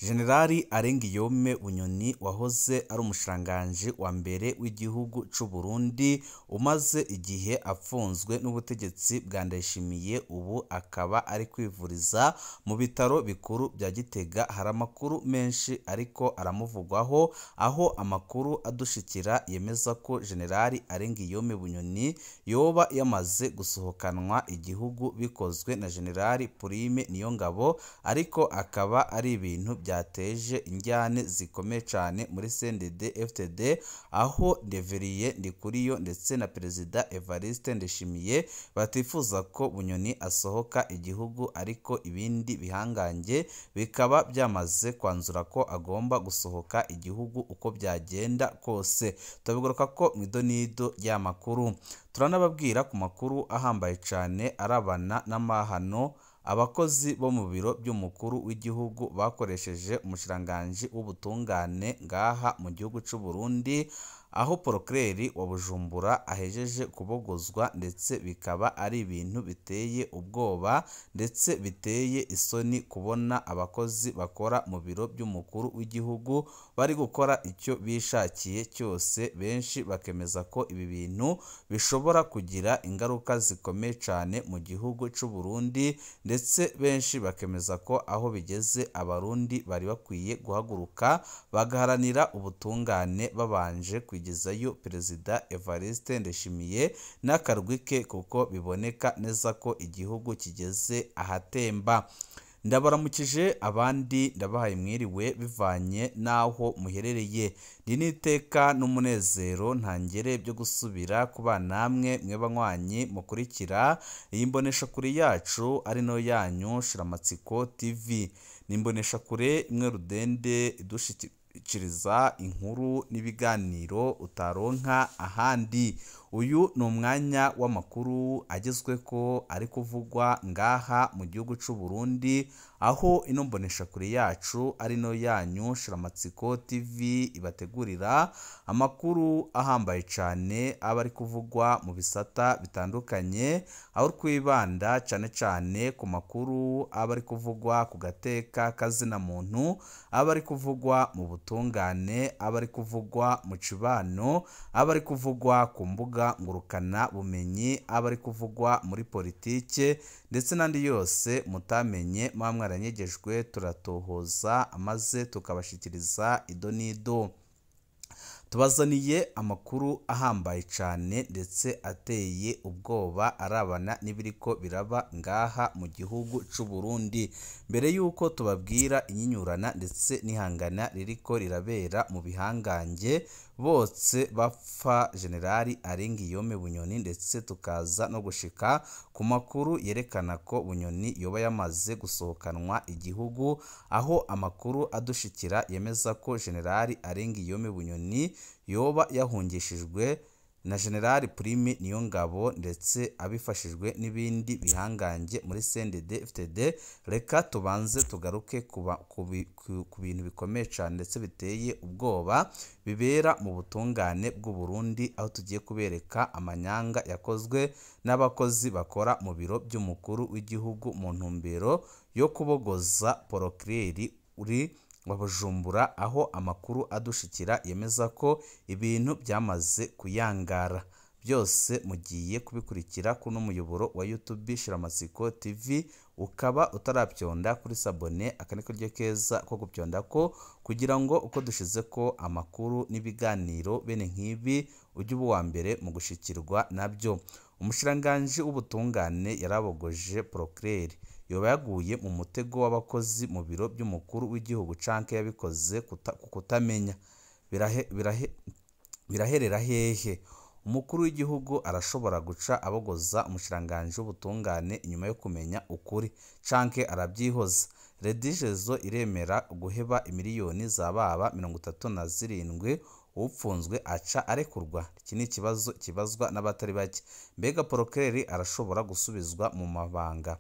Jenerali Arengiyome Bunyoni wahoze ari umushikiranganji wa mbere w'igihugu c'u Burundi umaze igihe apfunzwe n'ubutegetsi bwa Ndayishimiye, ubu akaba ari kwivuriza mu bitaro bikuru bya Gitega. Hari amakuru menshi ariko aramuvugwaho, aho amakuru adushikira yemeza ko Jenerali Arengiyome Bunyoni yoba yamaze gusohokanwa igihugu bikozwe na Jenerali Prime Niyongabo, ariko akaba ari ibintu byateje injyane zikomeye cyane muri CNDD-FDD, aho Ndeveriye Ndikuriyo ndetse na Perezida Evariste Ndayishimiye batifuza ko Bunyoni asohoka igihugu, ariko ibindi bihangange bikaba byamaze kwanzura ko agomba gusohoka igihugu uko byagenda kose. Turabigaruka ko mu idonido ry'amakuru, turanababwira ku makuru ahambaye cyane arabana n'amahano abakozi bo mu biro by'umukuru w'igihugu bakoresheje umushikiranganji w'ubutungane ngaha mu gihugu c'u Burundi, aho Procureur wa Bujumbura ahejeje kubogozwa, ndetse bikaba ari ibintu biteye ubwoba ndetse biteye isoni kubona abakozi bakora mu biro by'umukuru w'igihugu bari gukora icyo bishakiye cyose. Benshi bakemeza ko ibi bintu bishobora kugira ingaruka zikomeye cyane mu gihugu c'u Burundi, ndetse benshi bakemeza ko aho bigeze Abarundi bari bakwiye guhaguruka bagaharanira ubutungane babanje kugezayo Perezida Evariste Ndayishimiye n'akarwi ke, kuko biboneka neza ko igihugu kigeze ahatemba. Ndabaramukije abandi ndabahaye mwiriwe bivanye n'aho muherereye. Ndi n'iteka n'umunezero ntangere byo gusubira kuba namwe mwe banywanyi mukurikira iyi mboneshakure yacu ari no yanyu Shiramatsiko TV. Ni imboneshakure imwe rudende idushikiriza inkuru n'ibiganiro utaronka ahandi. Uyu ni umwanya w'amakuru agezweko ari kuvugwa ngaha mu gihugu c'u Burundi, aho ino mboneshakure yacu ari no yanyu Shiramatsiko TV ibategurira amakuru ahambaye cyane aba ari kuvugwa mu bisata bitandukanye, aho twibanda cyane cyane ku makuru aba ari kuvugwa ku gateka kazina muntu, aba ari kuvugwa mu butungane, aba ari kuvugwa mu cibano, aba ari kuvugwa ku mbuga ngurukana bumenyi, aba ari kuvugwa muri politike ndetse n'andi yose mutamenye muba mwaranyegejwe, turatohoza maze tukabashikiriza idonido. Tubazaniye amakuru ahambaye cyane ndetse ateye ubwoba arabana n'ibiriko biraba ngaha mu gihugu c'u Burundi. Mbere y'uko tubabwira inyinyurana ndetse n'ihangana ririko rirabera mu bihangange bose bapfa Jenerali Arengiyome Bunyoni, ndetse tukaza no gushika ku makuru yerekana ko Bunyoni yoba yamaze gusohokanwa igihugu, aho amakuru adushikira yemeza ko Jenerali Arengiyome Bunyoni yoba yahungishijwe na Jenerali Prime Niyongabo ndetse abifashijwe n'ibindi bihangange muri CNDD-FDD. Reka tubanze tugaruke ku bintu bikomeye cyane ndetse biteye ubwoba bibera mu butungane bw'u Burundi, aho tugiye kubereka amanyanga yakozwe n'abakozi bakora mu biro by'umukuru w'igihugu mu ntumbero yo kubogoza Procureur uri wa Bujumbura, aho amakuru adushikira yemeza ko ibintu byamaze kuyangara. Byose mugiye kubikurikira kuno muyoboro wa YouTube Shiramatsiko TV, ukaba utarabyonda kuri sabone, aka niko ryo keza ko gupyonda ko kugira ngo uko dushize ko amakuru n'ibiganiro bene nk'ibi ujye uba uwa mbere mu gushikirwa nabyo. Umushikiranganji w'ubutungane yarabogoje Procureur, yoba yaguye mu mutego w'abakozi mu biro by'umukuru w'igihugu canke yabikoze ku kutamenya. Biraherera hehe? Umukuru w'igihugu arashobora guca abogoza umushikiranganji w'ubutungane inyuma yo kumenya ukuri canke arabyihoza. Redigezo iremera guheba imiliyoni za baba 37 upfunzwe aca arekurwa. Iki ni ikibazo kibazwa n'abatari bake. Mbega Procureur arashobora gusubizwa mu mabanga?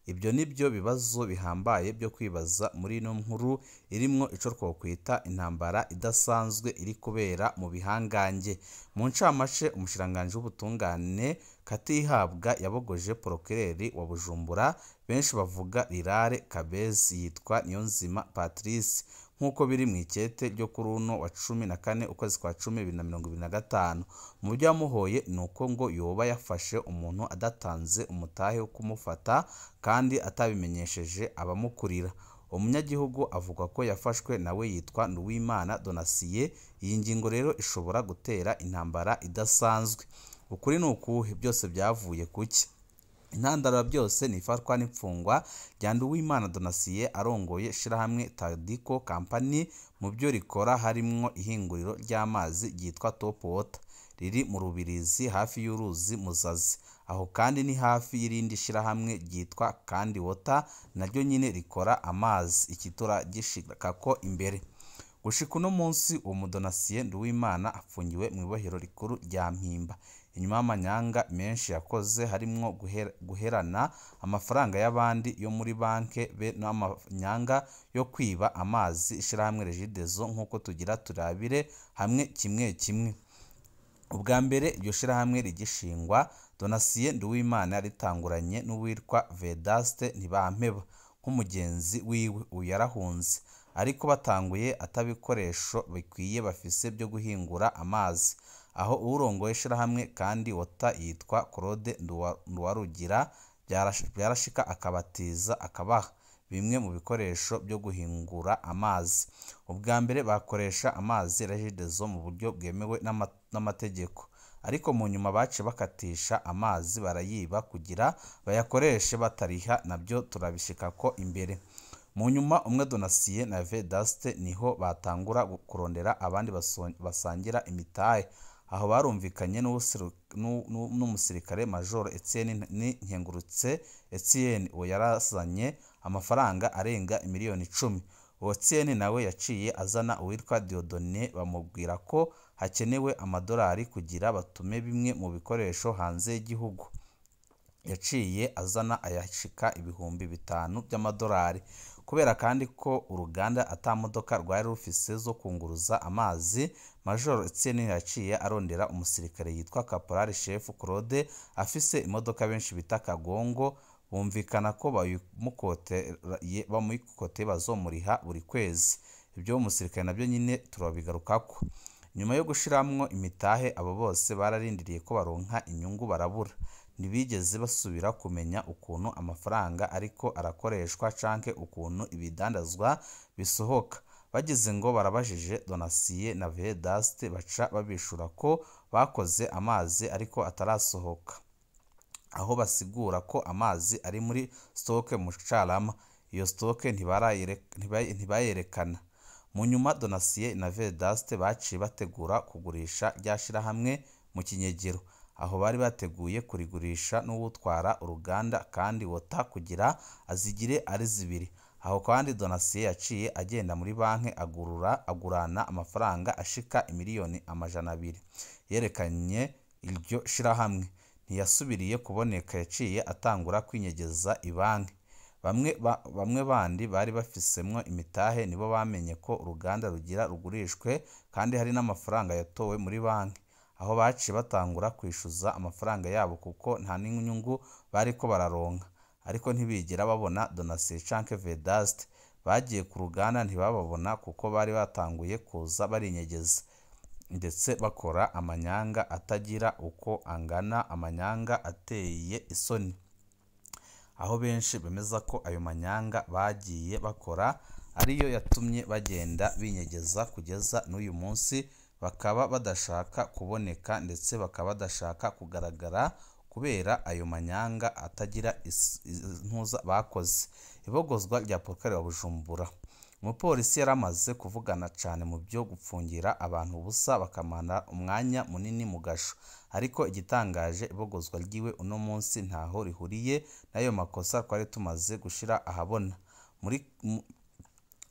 Ibyo nibyo bibazo bihambaye byo kwibaza muri ino nkuru irimwo ico twokwita intambara idasanzwe iri kubera mu bihangange. Mu ncamake, umushikiranganji w'ubutungane Katihabwa yabogoje Procureur wa Bujumbura Benshi bavuga Rirare Kabezi, yitwa Niyonzima Patrice, nk'uko biri mu ikete ryo kuri uno wa 14 ukwezi kwa 10 2025. Mu byo yamuhoye ni uko ngo yoba yafashe umuntu adatanze umutahe wo kumufata kandi atabimenyesheje abamukurira. Umunyagihugu avuga ko yafashwe nawe yitwa Nduwimana Donatien. Iyi ngingo rero ishobora gutera intambara idasanzwe. Ukuri ni ukuhe? Byose byavuye kuki? Intandaro ya byose ni ifatwa n'imfungwa rya Nduwimana Donatien arongoye ishirahamwe Tadiko Company. Mu byo rikora harimwo ihinguriro ry'amazi ryitwa Top Water riri mu Rubirizi hafi y'uruzi Muzazi. Aho kandi ni hafi y'irindi shirahamwe ryitwa Kandi Water naryo nyine rikora amazi. Iki turagishikako imbere. Gushika uno munsi uwo Mudonatien Nduwimana afungiwe mu ibohero rikuru rya Mpimba inyuma y'amanyanga menshi yakoze, harimwo guherana amafaranga y'abandi yo muri banke be n'amanyanga yo kwiba amazi ishirahamwe Regideso, nk'uko tugira turabire hamwe kimwe kimwe. Ubwa mbere iryo shirahamwe rigishingwa, Donatien Nduwimana ritanguranye n'uwitwa Vedaste Ntibampeba nk'umugenzi wiwe. Uyu yarahunze ariko batanguye atabikoresho bikwiye bafise byo guhingura amazi. Aho uwurongoye ishirahamwe Kandi Water yitwa Claude Nduwarugira byarashika akabatiza akabaha bimwe mu bikoresho byo guhingura amazi. Ubwa mbere bakoresha amazi Regideso mu buryo bwemewe n'amategeko, ariko mu nyuma baciye bakatisha amazi barayiba kugira bayakoreshe batariha, nabyo turabishikako imbere. Mu nyuma umwe Donatien na Vedaste niho batangura kurondera abandi basangira imitahe. Aho barumvikanye n'umusirikare Major Etienne Nkengurutse Etienne, uwo yarazanye amafaranga arenga miliyoni 10. Uwo Etienne nawe yaciye azana uwitwa Dieudonné, bamubwira ko hakenewe amadolari kugira batume bimwe mu bikoresho hanze y'igihugu. Yaciye azana ayashika 5000 by'amadolari. Kubera kandi ko uruganda ata modoka rwari rufise zo kunguruza amazi, Major Etienne yaciye arondera umusirikare yitwa Caporal Chef Claude afise imodoka benshi bita Kagongo, bumvikana ko bamukote bazomuriha buri kwezi. Ibyo umusirikare nabyo nyine turabigarukako. Nyuma yo gushiramwo imitahe, abo bose bararindiriye ko baronka inyungu barabura. Ntibigeze basubira kumenya ukuntu amafaranga ariko arakoreshwa canke ukuntu ibidandazwa bisohoka. Bagize ngo barabajije Donatien na Vedaste, baca babishura ko bakoze amazi ariko atarasohoka. Aho basigura ko amazi ari muri stoke mu Carama. Iyo stoke ntibayerekana. Mu nyuma Donatien na Vedaste baciye bategura kugurisha rya shirahamwe mu kinyegero. Aho bari bateguye kurigurisha n'uwutwara uruganda Kandi Water kugira azigire ari zibiri. Aho kandi Donatien yaciye agenda muri banki agurana amafaranga ashika miliyoni 200 yerekanye iryo shirahamwe. Ntiyasubiriye kuboneka, yaciye atangura kwinyegeza ibanki. Bamwe bandi bari bafisemwo imitahe nibo bamenye ko uruganda rugira rugurishwe kandi hari n'amafaranga yatowe muri banki. Aho baciye batangura kwishuza amafaranga yabo kuko nta n'inyungu bariko bararonka. Ariko ntibigera babona Donatien canke Vedaste. Bagiye ku ruganda ntibababona kuko bari batanguye kuza barinyegeza, ndetse bakora amanyanga atagira uko angana, amanyanga ateye isoni. Aho benshi bemeza ko ayo manyanga bagiye bakora ariyo yatumye bagenda binyegeza kugeza n'uyu munsi, bakaba badashaka kuboneka ndetse bakaba badashaka kugaragara kubera ayo manyanga atagira intuza bakoze. Ibogozwa rya Procureur wa Bujumbura. Umupolisi yaramaze kuvugana cane mu byo gupfungira abantu ubusa bakamara umwanya munini mu gasho, ariko igitangaje ibogozwa ryiwe uno munsi ntaho rihuriye n'ayo makosa twari tumaze gushira ahabona. Muri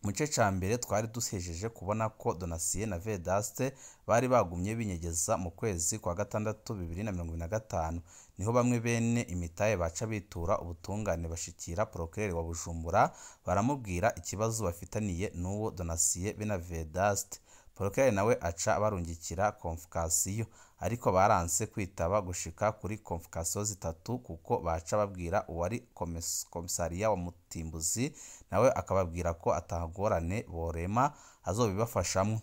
mu gice ca mbere twari duhejeje kubona ko Donatien na Vedaste bari bagumye binyegeza mu kwezi kwa gatandatu 2025, niho bamwe bene imitahe baca bitura ubutungane bashikira Procureur wa Bujumbura baramubwira ikibazo bafitaniye n'uwo Donatien be na Vedaste. Procureur nawe aca abarungikira convocation, ariko baranse kwitaba gushika kuri convocation zitatu, kuko baca babwira uwari komisariya wa Mutimbuzi, nawe akababwira ko atagorane borema azobibafashamwo.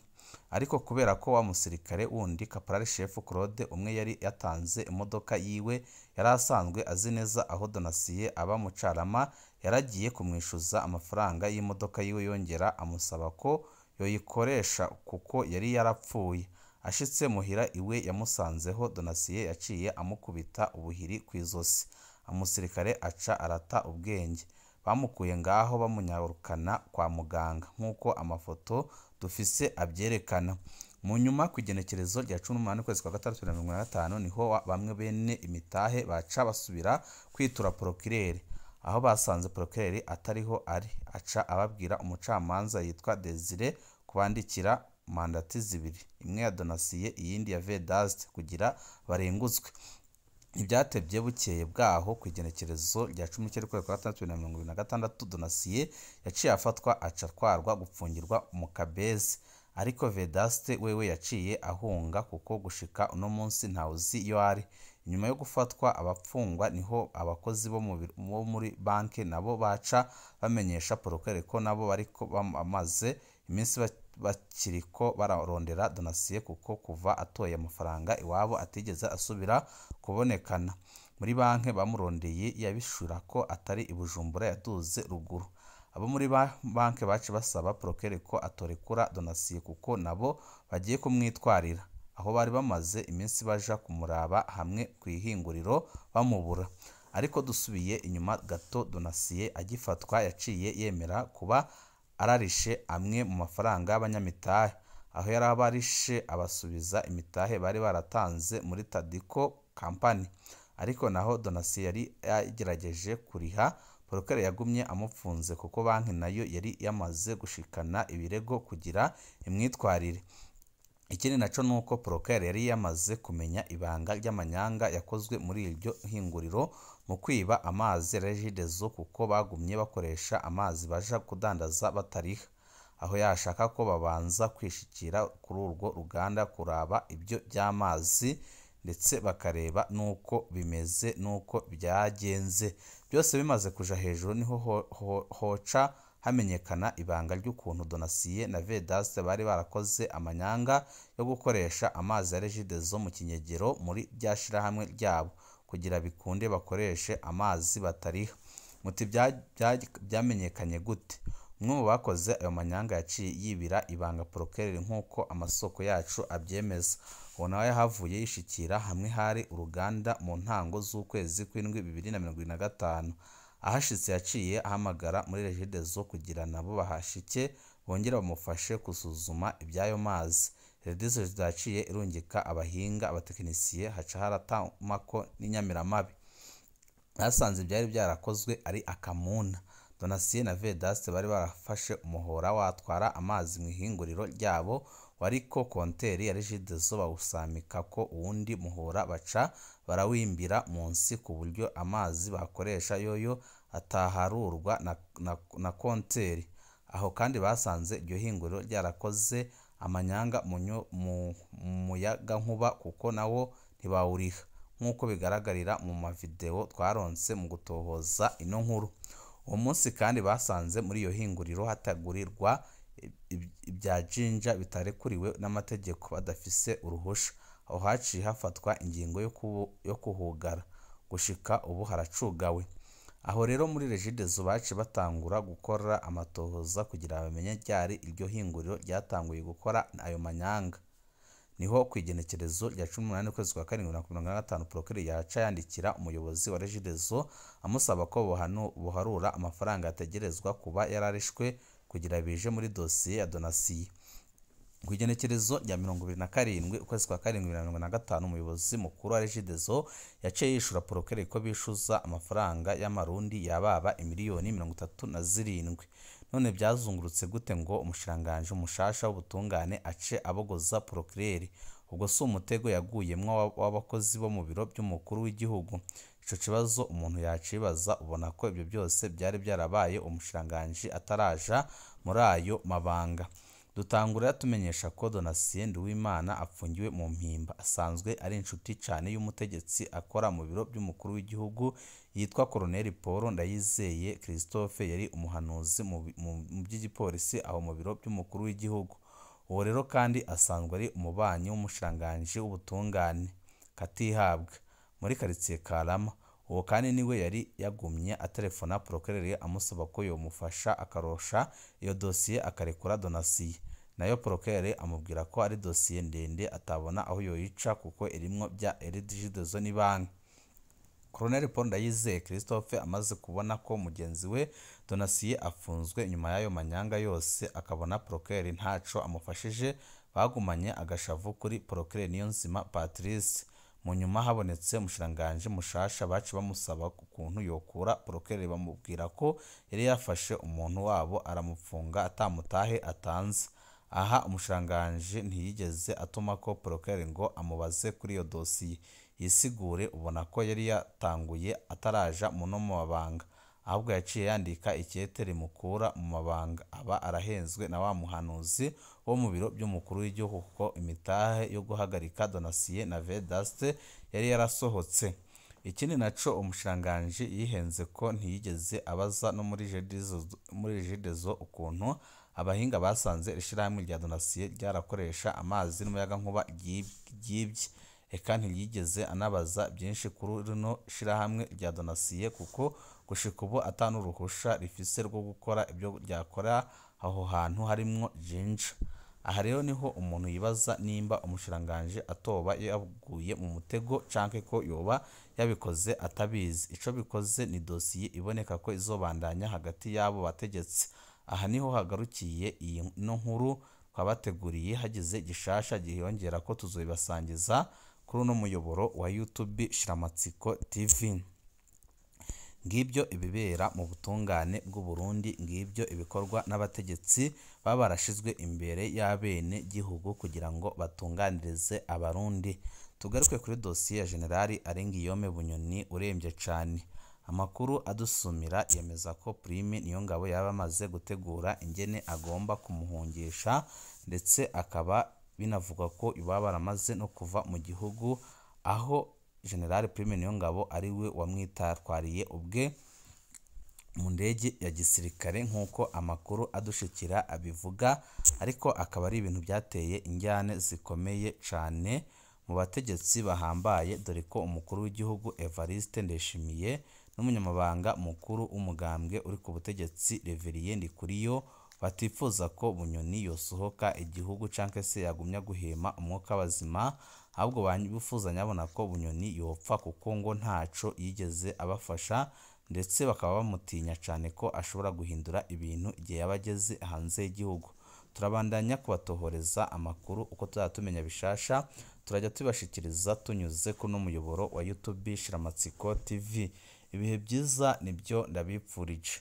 Ariko kubera ko wa musirikare wundi Caporal Chef Claude umwe yari yatanze imodoka yiwe, yari asanzwe azi neza aho Donatien aba mu Carama, yaragiye kumwishuza amafaranga y'imodoka yiwe, yongera amusaba ko yoyikoresha kuko yari yarapfuye. Ashitse muhira iwe yamusanzeho Donatien yaciye amukubita ubuhiri kw'izosi, umusirikare aca arata ubwenge. Bamukuye ngaho bamunyarukana kwa muganga nk'uko amafoto dufise abyerekana. Mu nyuma kw'igenekerezo rya 18 ukwezi kwa gatandatu 2025 niho bamwe bene imitahe baca basubira kwitura procureur, aho basanze procureur atariho ari, aca ababwira umucamanza yitwa Desire kubandikira mandati zibiri, imwe ya Donatien iyindi ya Vedaste, kugira barengutswe. Ntibyatevye bukeye bwaho kw'igenekerezo rya 19 ukwezi kwa gatandatu 2026 Donatien yaciye afatwa aca atwarwa gupfungirwa mu Kabezi, ariko Vedaste wewe yaciye ahunga kuko gushika uno munsi ntawuzi iyo ari. Inyuma yo gufatwa abapfungwa niho abakozi bo muri banke nabo baca bamenyesha procureur ko nabo bariko bamaze iminsi bakiriko bararondera Donatien, kuko kuva atoye amafaranga iwabo atigeze asubira kubonekana. Muri banke bamurondeye yabishura ko atari i Bujumbura yaduze ruguru. Abo muri banke baci basaba procureur ko atorekura Donatien kuko nabo bagiye kumwitwarira, aho bari bamaze iminsi baja kumuraba hamwe kw'ihinguriro bamubura. Ariko dusubiye inyuma gato, Donatien agifatwa yaciye yemera kuba ararishe amwe mu mafaranga y'abanyamitahe, aho yari abarishe abasubiza imitahe bari baratanze muri Tadiko Company. Ariko naho Donatien yari yagerageje kuriha, procureur yagumye amupfunze kuko banki nayo yari yamaze gushikana ibirego kugira imwitwarire. Ikindi naco nuko procureur yari yamaze kumenya ibanga ry'amanyanga yakozwe muri iryo hinguriro mu kwiba amazi Regideso, kuko bagumye bakoresha amazi baja kudandaza batariha, aho yashaka ko babanza kwishikira kuri urwo ruganda kuraba ibyo by'amazi, ndetse bakareba nuko bimeze nuko byagenze. Byose bimaze kuja hejuru niho hoca hamenyekana ibanga ry'ukuntu Donatien na Vedaste bari barakoze amanyanga yo gukoresha amazi ya Regideso mu kinyegero muri rya shirahamwe ryabo, kugira bikunde bakoreshe amazi batariha. Muti byamenyekanye gute? Umwe mu bakoze ayo manyanga yaciye yibira ibanga procureur nk'uko amasoko yacu abyemeza. Uwo nawe yahavuye yishikira hamwe hari uruganda mu ntango z'ukwezi kw'indwi 2025. Ahashitse yaciye ahamagara muri Regideso kugira nabo bahashike bongere bamufashe gusuzuma iby'ayo mazi. Regideso yaciye irungika abahinga, abatekinisiye, haca haratamako n'inyamiramabi. Basanze ibyari byarakozwe ari akamuna. Donatien na Vedaste bari barafashe umuhora watwara amazi mu ihinguriro ryabo wariko konteri ya Regideso, bawusamika ko uwundi muhora baca barawimbira munsi ku buryo amazi bakoresha yoyo ataharurwa na konteri. Aho kandi basanze iryo hinguriro ryarakoze amanyanga mu muyagankuba kuko nawo ntibawuriha, nk'uko bigaragarira mu mavideo twaronse mu gutohoza ino nkuru. Uwo munsi kandi basanze muri iyo hinguriro hatagurirwa ibya jinja bitarekuriwe n'amategeko badafise uruhusha. Aho haciye hafatwa ingingo yo kuhugara, gushika ubu haracugawe. Aho rero muri Regideso baciye batangura gukora amatohoza kugira bamenye ryari iryo hinguriro ryatanguye gukora ayo manyanga. Niho kw'igenekerezo rya 18 ukwezi kwa karindwi 2025 procureur yaca yandikira umuyobozi wa Regideso amusaba ko boharura amafaranga yategerezwa kuba yararishwe kugira bije muri dosiye ya Donatien. Kw'igenekerezo rya 27 ukwezi kwa karindwi 2025 umuyobozi mukuru wa Regideso yaciye yishura procureur ko bishuza amafaranga y'amarundi yababa imiliyoni 37. None byazungurutse gute ngo umushiranganje mushasha w'ubutungane ace abogoza procureur? Ubwo si umutego yaguyemwo w'abakozi bo mu biro by'umukuru w'igihugu? Ico kibazo umuntu yacibaza, ubona ko ibyo byose byari byarabaye umushiranganje ataraja muri ayo mabanga. Dutangura tumenyesha ko Donatien Nduwimana apfungiwe mu Mpimba, asanzwe ari inshuti cane y'umutegetsi akora mu biro by'umukuru w'igihugu yitwa Colonel Paul Ndayizeye Christophe, yari umuhanuzi mu by'igipolisi aho mu biro by'umukuru w'igihugu. Uwo rero kandi asanzwe ari umubanyi w'umushikiranganji w'ubutungane Katihabwa muri karitsiye Karama. Uwo kandi niwe yari yagumye atelefona Procureur amusaba ko yomufasha akarosha iyo dosiye akarekura Donatien. Nayo Procureur amubwira ko ari dosiye ndende atabona aho yoyica kuko irimwo bya Regideso n'ibanki. Colonel Paul Ndayizeye Christophe amaze kubona ko mugenzi we Donatien afunzwe nyuma y'ayo manyanga yose, akabona Procureur ntaco amufashije, bagumanye agashavu kuri Procureur Niyonzima Patrice. Mu nyuma habonetse umushikiranganji mushasha, baci bamusaba ukuntu yokura Procureur, bamubwira ko yari yafashe umuntu wabo aramupfunga atamutahe atanze. Aha umushikiranganji ntiyigeze atumako Procureur ngo amubaze kuri iyo dosiye yisigure, ubona ko yari yatanguye ataraja muno mu mabanga, ahubwo yaciye yandika ikete rimukura mu mabanga, aba arahenzwe na wa muhanuzi wo mu biro by'umukuru w'igihugu kuko imitahe yo guhagarika Donatien na Vedaste yari yarasohotse. Ikindi naco umushikiranganji yihenze ko ntiyigeze abaza no muri Regideso ukuntu abahinga basanze ishirahamwe rya Donatien ryarakoresha amazi n'umuyagankuba ryibye. Eka ntiyigeze anabaza byinshi kuri rino shirahamwe rya Donatien kuko gushika ubu ata n'uruhusha rifise rwo gukora ibyo ryakora aho hantu harimwo Jinja. Aha rero niho umuntu yibaza nimba umushikiranganji atoba yaguye mu mutego canke ko yoba yabikoze atabizi. Ico bikoze ni dosiye iboneka ko izobandanya hagati y'abo bategetsi. Aha niho hagarukiye iyi no nkuru twabateguriye, hagize gishasha gihiyongera ko tuzobibasangiza kuri uno muyoboro wa YouTube Shiramatsiko TV. Ngibyo ibibera mu butungane bw'u Burundi, ngibyo ibikorwa n'abategetsi baba barashizwe imbere y'abene gihugu kugira ngo batunganirize abarundi. Tugaruke kuri dosiye ya General Arengiyome Bunyoni urembye cane. Amakuru adusumira yemeza ko Prime Niyongabo yaba amaze gutegura ingene agomba kumuhungisha, ndetse akaba binavugwa ko baba baramaze no kuva mu gihugu, aho General Prime Niyongabo ari we wamwitatwariye ubwe mu ndege ya gisirikare nk'uko amakuru adushikira abivuga, ariko akaba ari ibintu byateye injyane zikomeye cane mu bategetsi bahambaye, dore ko umukuru w'igihugu Evariste Ndayishimiye n'umunyamabanga mukuru w'umugambwe uri ku butegetsi Reverien Ndikuriyo batifuza ko Bunyoni yosohoka igihugu canke se yagumya guhema umwuka w'abazima, ahubwo bifuza nyabona ko Bunyoni yopfa kuko ngo ntaco yigeze abafasha, ndetse bakaba bamutinya cane ko ashobora guhindura ibintu igihe yaba ageze hanze y'igihugu. Turabandanya kubatohoreza amakuru uko tuzajya tumenya bishasha, turajya tubashikiriza tunyuze kuno muyoboro wa YouTube Shiramatsiko TV. Ibihe byiza nibyo ndabipfurije.